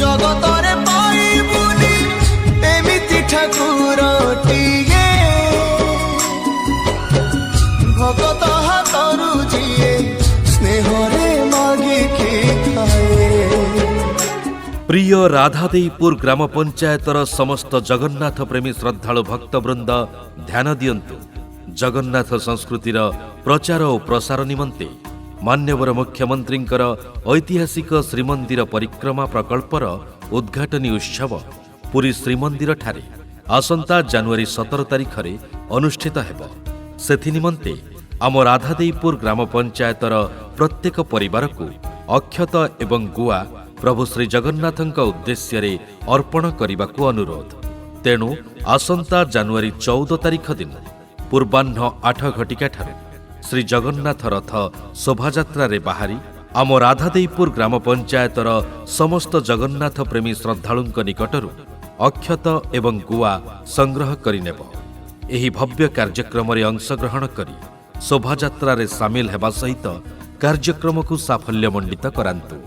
ଜଗତରେ ପାଇବୁନି ଏମିତି ଠାକୁରଟିଏ, ଭଗତ ହାତରୁ ଯିଏ ସ୍ନେହରେ ମାଗିକି ଖାଏ। ପ୍ରିୟ ରାଧାଦେଇପୁର ଗ୍ରାମ ପଞ୍ଚାୟତର ସମସ୍ତ ଜଗନ୍ନାଥ ପ୍ରେମୀ ଶ୍ରଦ୍ଧାଳୁ ଭକ୍ତବୃନ୍ଦ, ଧ୍ୟାନ ଦିଅନ୍ତୁ। ଜଗନ୍ନାଥ ସଂସ୍କୃତିର ପ୍ରଚାର ଓ ପ୍ରସାର ନିମନ୍ତେ ମାନ୍ୟବର ମୁଖ୍ୟମନ୍ତ୍ରୀଙ୍କର ଐତିହାସିକ ଶ୍ରୀମନ୍ଦିର ପରିକ୍ରମା ପ୍ରକଳ୍ପର ଉଦ୍ଘାଟନୀ ଉତ୍ସବ ପୁରୀ ଶ୍ରୀମନ୍ଦିରଠାରେ ଆସନ୍ତା ଜାନୁଆରୀ 17 ତାରିଖରେ ଅନୁଷ୍ଠିତ ହେବ। ସେଥିନିମନ୍ତେ ଆମ ରାଧାଦେଇପୁର ଗ୍ରାମ ପଞ୍ଚାୟତର ପ୍ରତ୍ୟେକ ପରିବାରକୁ ଅକ୍ଷତ ଏବଂ ଗୁଆ ପ୍ରଭୁ ଶ୍ରୀଜଗନ୍ନାଥଙ୍କ ଉଦ୍ଦେଶ୍ୟରେ ଅର୍ପଣ କରିବାକୁ ଅନୁରୋଧ। ତେଣୁ ଆସନ୍ତା ଜାନୁଆରୀ 14 ତାରିଖ ଦିନ ପୂର୍ବାହ୍ନ 8 ଘଟିକାଠାରୁ ଶ୍ରୀ ଜଗନ୍ନାଥ ରଥ ଶୋଭାଯାତ୍ରାରେ ବାହାରି ଆମ ରାଧାଦେଇପୁର ଗ୍ରାମ ପଞ୍ଚାୟତର ସମସ୍ତ ଜଗନ୍ନାଥ ପ୍ରେମୀ ଶ୍ରଦ୍ଧାଳୁଙ୍କ ନିକଟରୁ ଅକ୍ଷତ ଏବଂ ଗୁଆ ସଂଗ୍ରହ କରିନେବ। ଏହି ଭବ୍ୟ କାର୍ଯ୍ୟକ୍ରମରେ ଅଂଶଗ୍ରହଣ କରି ଶୋଭାଯାତ୍ରାରେ ସାମିଲ ହେବା ସହିତ କାର୍ଯ୍ୟକ୍ରମକୁ ସାଫଲ୍ୟମଣ୍ଡିତ କରାନ୍ତୁ।